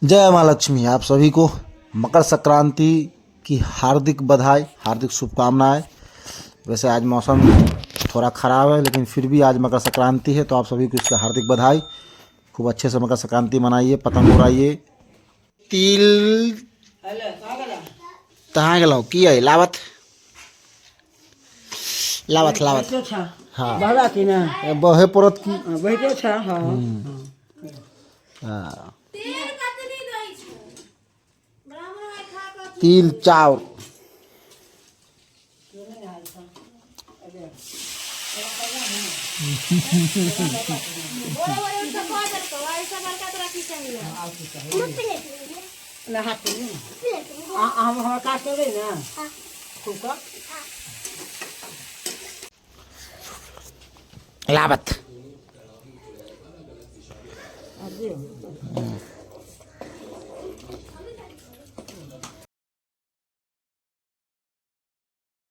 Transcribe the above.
जय माँ लक्ष्मी। आप सभी को मकर संक्रांति की हार्दिक बधाई, हार्दिक शुभकामनाएं। वैसे आज मौसम थोड़ा ख़राब है, लेकिन फिर भी आज मकर संक्रांति है, तो आप सभी को इसका हार्दिक बधाई। खूब अच्छे से मकर संक्रांति मनाइए, पतंग उड़ाइए। तिल कहाँ गेलौ की है लावत लावत लावत। हाँ। बहरा ने। बहे पड़त की। बहिते छ। हाँ। हाँ। तिल चाउर। हम हमर काज करबै ने खूब कऽ। लावत।